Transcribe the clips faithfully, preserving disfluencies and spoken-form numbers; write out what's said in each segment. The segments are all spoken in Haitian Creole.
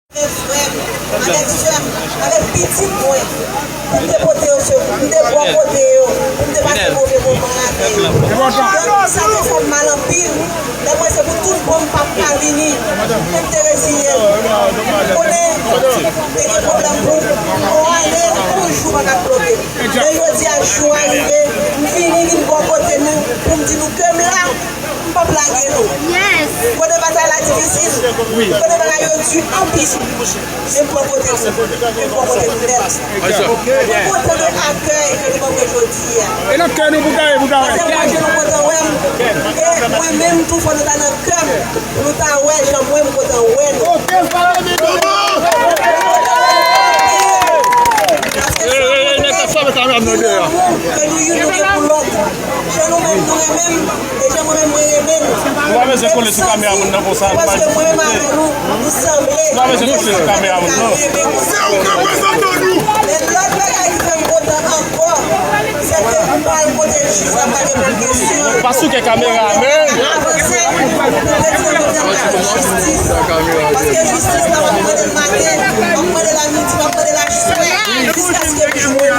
Avèk frè m, avèk sè m, avèk pitit mwen, pou m te pote yo sekou, pou m te bò kote yo, pou m te pase move moman avè yo. Donk, sa te fè m mal anpil. Lè m wè se pou tout bon m p ap ka vini, pou m te reziye m. M konnen te gen pwoblèm pou yon ane, yon jou pa t ap bloke m. Men jodi a, jou a rive, m vini, vin bò kote nou, pou m di nou ke m la. M p ap lage nou. Konnen batay la difisil, konnen bagay yo di anpil, men m bò kote nou, men m bò kote nou nèt. Mwen kontan de akèy ke nou ban mwen jodi a. E nan kè nou pou gaye, pou gaye. Paske mwen, ke nou kontan wè m. E mwen menm tou, fò nou ta nan kè m, pou nou ta wè jan mwen m kontan wè nou. Paske sa montre ki lanmou ke nou youn nou gen pou lòt. Jan nou menm nou renmen m, e jan mwen menm mwen renmen nou. Ou pa bezwen kole sou kamera moun nan konsa. Paske mwen menm avè nou, nou sanble. Ou pa bezwen kole sou kamera moun nan. Se ou k reprezante nou. E lòt bagay ki fè m kontan ankò, se ke m pral pote jij la, m pa gen pòz kesyon. Pa souke kamera, men. Avanse, nou te di nou te ap mande jistis. Paske jistis la, w ap mande l maten, w ap mande l a midi, w ap mande l a swè, jiskaske m jwenn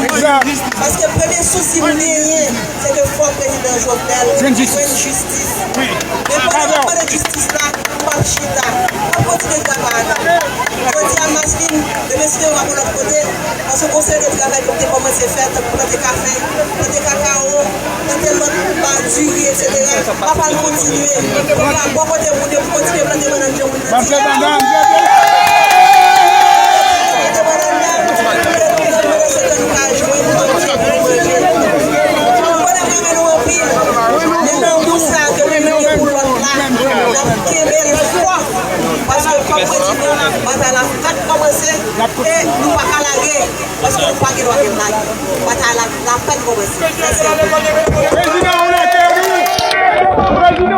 li. Paske premye sousi m genyen, se ke fò prezidan Jovenel jwenn jistis. Men pandan m ap mande jistis la, m p ap chita. M ap kontinye travay. Jodi a, Maslin, demen si Dye vle, m ap yon lòt kote, paske gon seri de travay ke m te kòmanse fè, tankou plante kafe, plante kakawo, plante lòt, ba, diri, etsetera. M ap al kontinye. Konsa, bò kote moun yo pou kontinye plante bannann jan moun nan di. Plante bannann, plante bannann. Plante bannann nan, pou ke nou manje, se ke nou ka jwenn manje pou nou manje. Nou konnen m renmen nou anpil. Men lanmou sa ke nou gen pou lòt la, n ap kenbe l fò. Paske, kòm mwen di nou, batay la fèk kòmanse, e nou pa ka lage. Paske nou pa gen dwa vin lage. Batay la, l apèn kòmanse. Mèsi anpil. Prezidan, ou lage nou.